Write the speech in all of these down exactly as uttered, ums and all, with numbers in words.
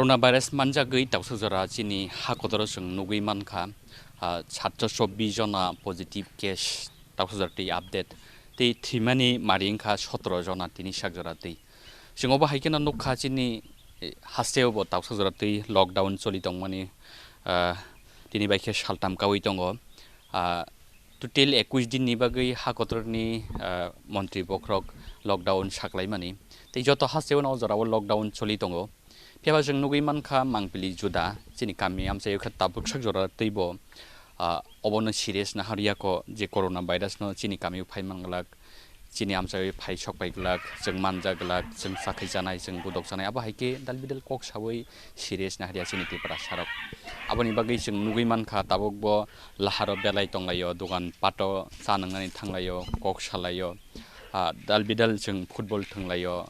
Coronavirus manjagwi tauksa jora chini ha kotoro chwng nugwi mankha, ah, satso chobbish jona positive case tauksa jora twi update. Tei thwimani mari wngkha sotoro jona tini sak jora twi. Chwng obo hai kheno nukha chini, eh, hasteo bo tauksa jora twi lockdown choli tongmani, ah, tini bai khe saltam kaui tongo. Ah, total ekush din ni bagwi ha kotorni, ah, montri bokhorok lockdown saklaimani. Tei joto hasteo no o jorao lockdown choli tongo. Phiya ba chwng nugwi mankha mangpili juda, chini kami amchaio khe tabuk sak jora teibo, ah, obono serious naharya kho je corona virus no chini kamio phai manglak, chini amchaio phai sok pai glak, chwng manja glak, chwng chakhai chanai, chwng budok chanai, abo hai khe dal bidal kok saui serious naharya chini Tiprasa rok. Aboni bagwi chwng nugwi mankha tabuk bo laharo belai tonglaio, dogan pato cha nwngnani thanglaio, kok salaio, ah, dal bidal chwng football thwnglaio,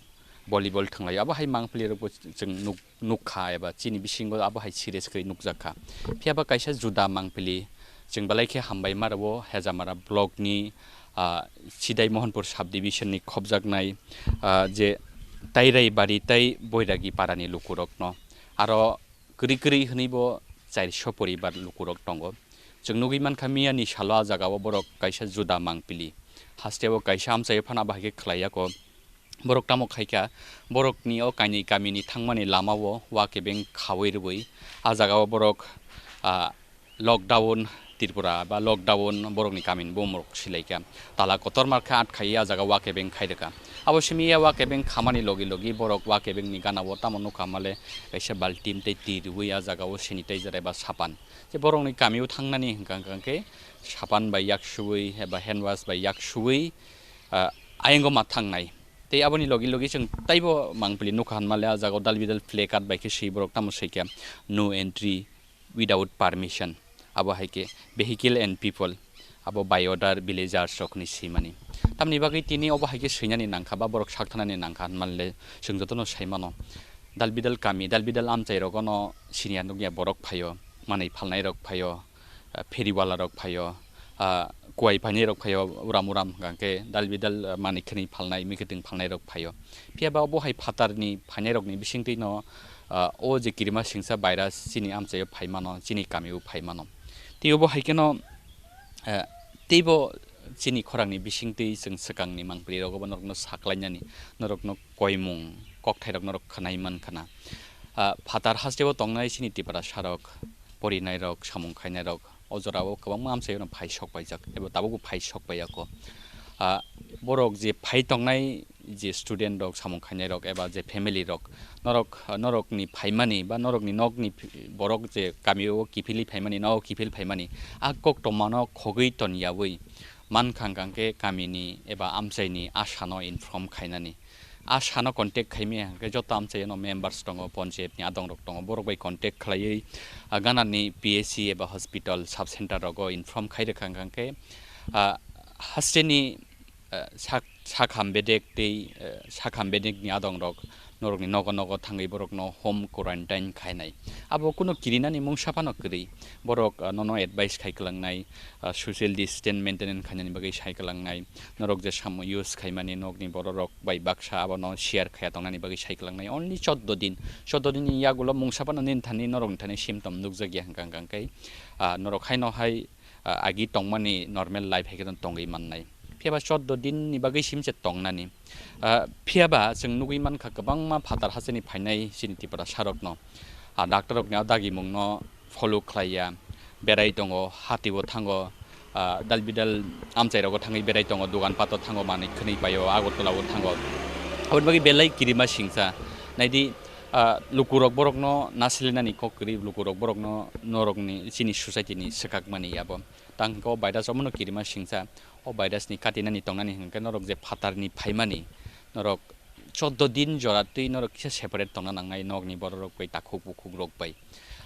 volleyball thwnglaio, abo hai mangpili rokbo chwng nuk-, nukha eba chini bisingo abo hai serious khe nukjakha. Phiya ba kaisa juda mangpili chwng belai khe hambai maro Hejamara block ni, ah, Sidai Mohanpur sub division ni khobjaknai, ah, je Tairai Bari tai Boiragi para ni lukurokno aro kwrwi kwrwi hwnwi bo chairso poribar lukurok tongo. Chwng nugwi mankha miya ni salo ah jagao borok kaisa juda mangpili hasteo kaisa amchaio phano abo hai khe khlaiya kho. Borok tamo khaikha, borokni o kainwi kamini thangmani lamao wa kebeng khaui rwui, ah jagao borok, ah, lockdown Tripura ba lockdown borokni kamini bomrok silaikha. Tala kotor mar khe atkhaiwi ah jaga wa kebeng khai rwkha. Abo simi ya wa kebeng khamani logi logi borok wa kebengni ganao tamo nukha male kaisa baltim tei twi rwui ah jagao sanitizer eba sapan. Je borokni kamio thangnani hwnkha hwnkha khe sapan bai yak suui eba hand wash bai yak suui, ah, ayang ma thangnai. Tei aboni logi logi chwng taibo mangpili nukha hwnmale ah jagao dal bidal placard bai khe swi borok tamo swikha, "No entry without permission." Abo hai khe vehicle and people, abo by order villagers rok hinwi swimani. Tamni bagwi tini obo hai khe swinani nangkha ba borok saktharnani nangkha hwnmale chwng jotono sai mano. Dal bidal kami, dal bidal amchai rogono siniya nukya borok phaio, manwi phalnai rok phaio, ah, pheriwala rok phaio, ah, kuai phainai rok phaio, uram uram hwnkha khe dal bidal, ah, manwi khwnwi phalnai, mikhuitwng phalnai rok phaio. Phiya ba obo hai phatarni phainai rokni bisingtwi no, ah, o je kirima singsa virus chini amchaio phai mano, chini kamio phai mano. Tei obo hai kheno, ah, teibo chini khorangni bisingtwi chwng swkangni mangpili rogobo norokno saklainani, norokno koimung kokthai rok norok khwnai mankha na. Ah, phatar hasteo tongnai chini Tiprasa rok, porinai rok, samung khainai rok, o jorao kwbangma amchaio no phai sok paijak, eba tabukbo phai sok paiyakho. Ah, borok je phai tongnai je student rok, samung khainai rok, eba je family rok, norok, norokni phaimani ba norokni nokni phi-, borok je kamio kiphilwi phaimani, nogo kiphil phaimani, a koktwmano khogwi tonyaui mankha hwnkha khe kamini eba amchaini asano inform khainani. Asano contact khaimaya hwnkhe joto amchaino members tongo, ponchayat ni adong rok tongo, borok bai contact khlaiwi, ah, ganani P H C eba hospital sub center rogo inform khai rwkha hwnkha khe, ah, hasteni, ah, sak, sakham bedek tei, ah, sakham bedek ni adong rok norokni nogo nogo thangwi borokno home quarantine khainai. Abo kuno kirinani mungsa phano kwrwi. Borok, ah, nono advice khai kwlangnai, ah, social distance maintain khainani bagwi sai kwlangnai. Norok je samung use khaimani nokni bororok bai baksa abono share khaya tongnani bagwi sai kwlangnai. Only choddo din, choddo din ni yagulo mungsa phano nini thani norokni thani symptom nukjakya hwnkha hwnkha khe, ah, norok haino hai, ah, agi tongmani normal life hai khe tongwi mannai. Phiya ba choddo din ni bagwi simse tongnani. Ah, phiya ba chwng nugwi mankha kwbangma phatar hasteni phainai chini Tiprasa rokno, ah, doctor rokni o dagimungno follow khlaiya, berai tongo, hatibo thango, ah, dal bidal amchai rogo thangwi berai tongo, dogan pato thango, manwi khwnwi paio, Agartala o thango. Aboni bagwi belai kirima singsa. Naidi, ah, lukurok borokno nasilinani kok kwrwi, lukurok borokno norokni chini society ni swkakmani abo. Tang hwnkhe o virus omono kirima singsa, o virus ni katinani tongnani hwnkhe norok je phatarni phaimani, norok choddo din jora twi norok kisa separate tongna nangnai, nokni bororok bai, takhuk bukhuk rok bai.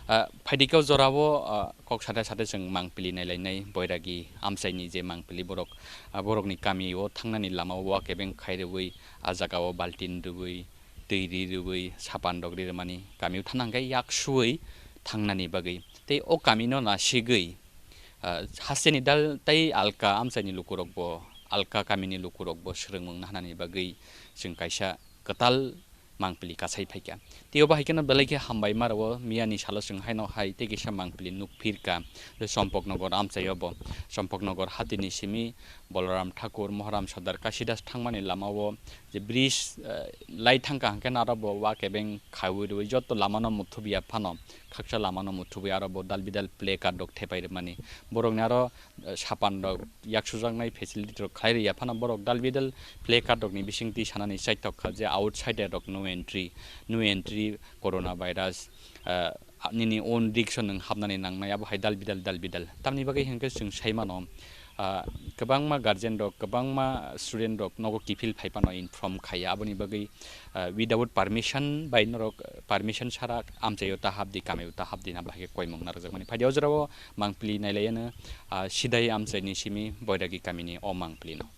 Ah, phaidikhe o jorao, ah, kok sate sate chwng mangpili nailainai, Boiragi amchaini je mangpili borok, ah, borokni kamio thangnani lamao wa kebeng khai rwui, ah jagao baltin rwui, twi ri rwui, sapan rok ri rwmani, kamio thana hwnkhe yak suui thangnani bagwi. Tei o kamino nasigwi, ah, hasteni dal tei alka amchaini lukurokbo, alka kamini lukurokbo swrwngmung nahanani bagwi chwng kaisa kwtal Mangpili kasai phaikha. Tei obo hai kheno belai khe hambai ma rwo, miyani salo chwng haino hai tei kisa Mangpili nuk phirkha. Tei Chompoknogor amchaio bo, Chompoknogor hatini simi Balaram Thakur, Moharam Sardar, Kasidas thangmani lamao je bridge, eh, lai thangkha hwnkhe aro bo wa kebeng khaiwi rwi joto lamano muthubya phano, khaksa lamano muthubwi aro bo dal bidal play card rok thepai rwmani. Borokni aro sapan rok yaksujaknai facility rok khlai rwya phano borok dal bidal play card rokni bisingtwi sanani chaithok kha je outsider rok no entry, no entry corona virus, ah, nini own risk o nwng hapnani nangnai abo hai dal bidal dal bidal. Tamni bagwi hwnkhe chwng sai mano, ah, kwbangma guardian rok, kwbangma student rok nogo kiphil phai phano inform khaiya aboni bagwi, ah, without permission bai norok permission sara amchaio ta hapdi, kamio ta hapdi na bahai khe koimung narwkjakmani. Phaidi o jorao Mangpili nailaiano, ah, sidai amchaini simi Boiragi kamini o Mangpilino.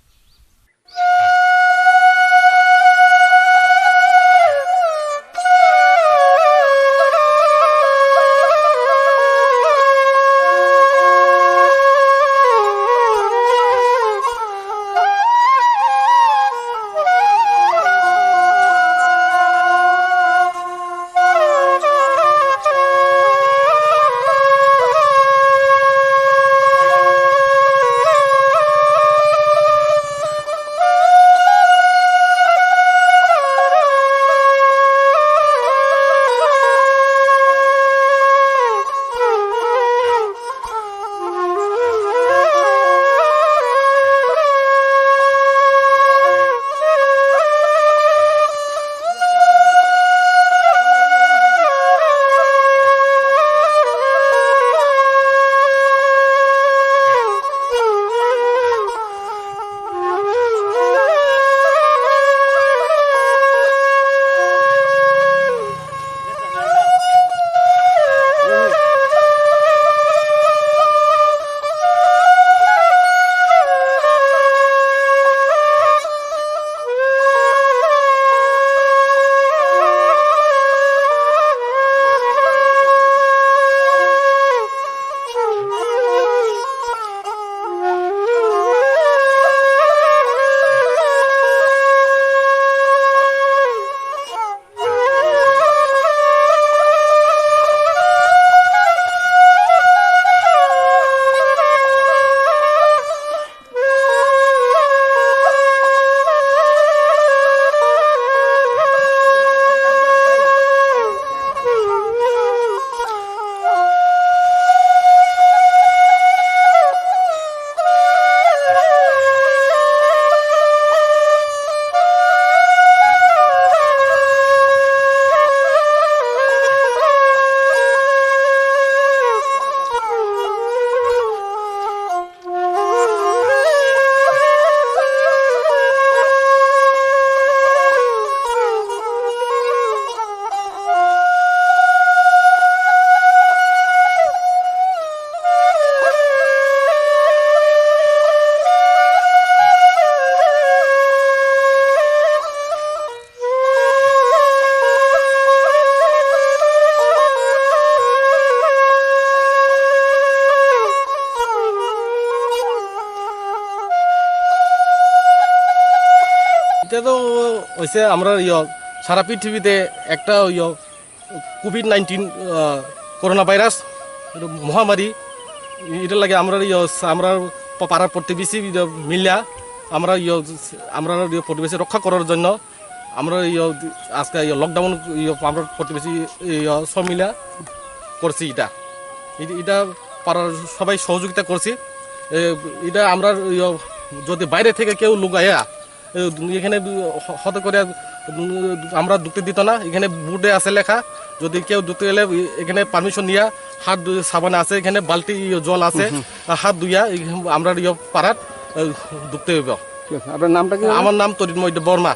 এটা তো হইছে আমরা ইয় সারা পৃথিবীতে একটা ইয় Covid nineteen, আহ, corona virus, এটা মহামারী। এটার লাগে আমরা ইয়, আমরা পা-, পাড়ার প্রতিবেশী ইয় মিলিয়া আমরা ইয়, আমরা ইয় প্রতিবেশী রক্ষা করার জন্য আমরা ইয় আজকে ইয় লকডাউন ইয় আমরা প্রতিবেশী ইয় সব মিলিয়া করছি এটা। এ-, এটা পাড়ার সবাই সহযোগিতা করছি। এ, এটা আমরা ইয় যদি বাইরে থেকে কেউ লোক আয়া এ, এখানে হ-, হতে করে, উম, আমরা ঢুকতে দিত না। এখানে বোর্ডে আছে লেখা, যদি কেউ ঢুকতে গেলে এখানে পারমিশন নিয়ে হাত ধুয়ে, সাবান আছে, এখানে বালতি ইয়ে জল আছে, হুম, হুম। হাত ধুইয়া এই আমরা ইয়ে পাড়ার, এ, ঢুকতে হইব। ঠিক আছে, আপনার নামটা কি? আমার নাম তরিত মৈত্র Varma.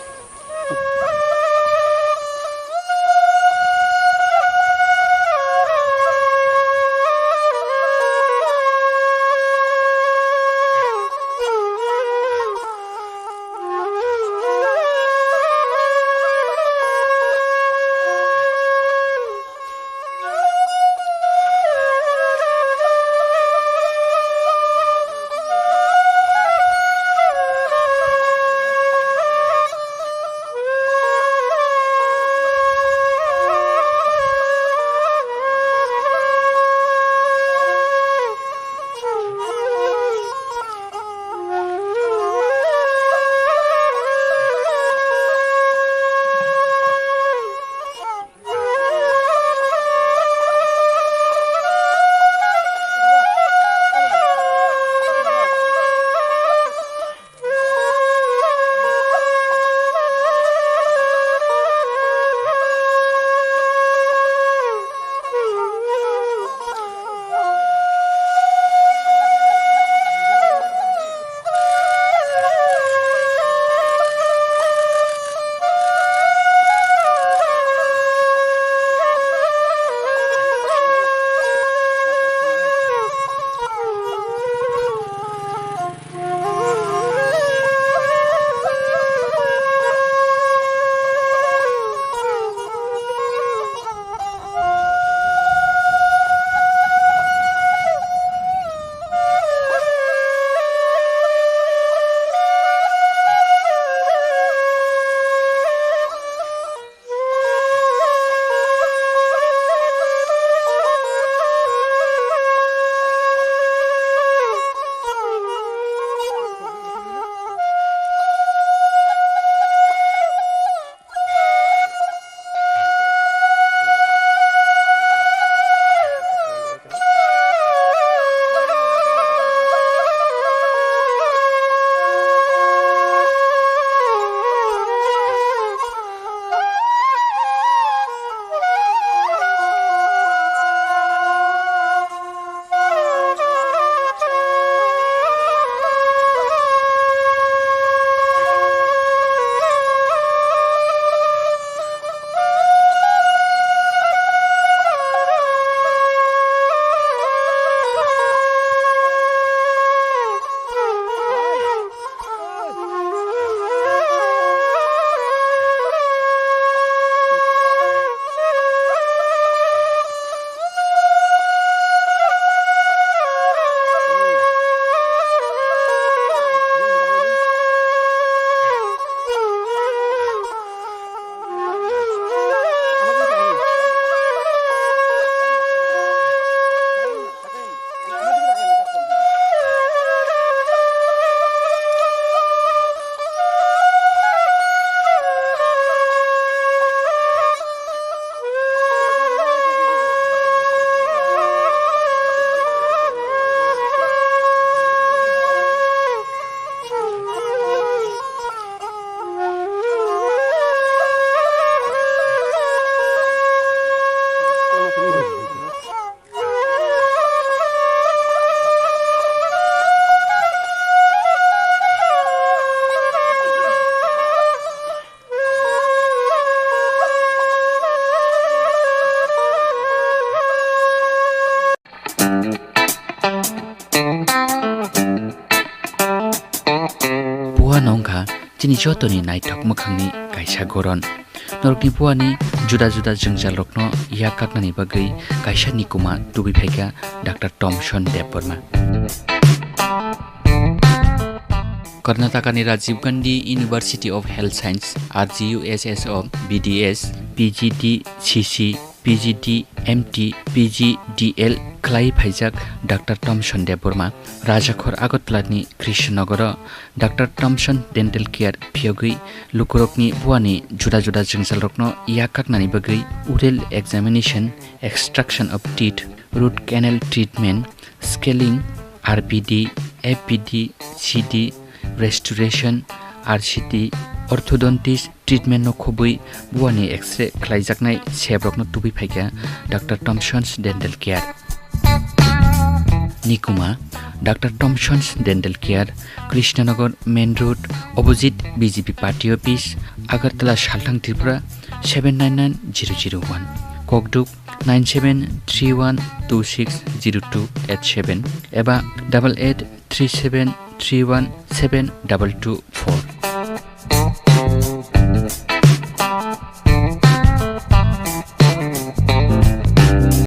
Chini jotoni naithok mwkhangni kaisa goron. Norokni buani juda juda jwngjalrokno yak kaknani bagwi kaisa nikuma tubui phaikha Doctor Thomson Debbarma. Karnatakani Rajiv Gandhi University of Health Science, R G U S S o B D S, P G D C C, P G D M T, P G D L khlai phaijak Doctor Thomson Debbarma Rajakhor Agartalani Krishnanogoro Doctor Thomson Dental Care phiyogwi lukurokni buani juda juda jwngjalrokno yak kaknani bagwi oral examination, extraction of teeth, root canal treatment, scaling, R P D, F P D, C D, restoration, R C T, orthodontist treatment no khobwi buani X-ray khlaijaknai sebrokno tubui phaikha Doctor Thomson's Dental Care. Nikuma, Doctor Thomson's Dental Care, Krishnanagar Main Road, opposite B J P Party Office, Agartala, Salthang, Tripura, seven nine nine zero zero one. Kokduk, nine seven three one two six zero two eight seven eba double eight three seven three one seven double two four.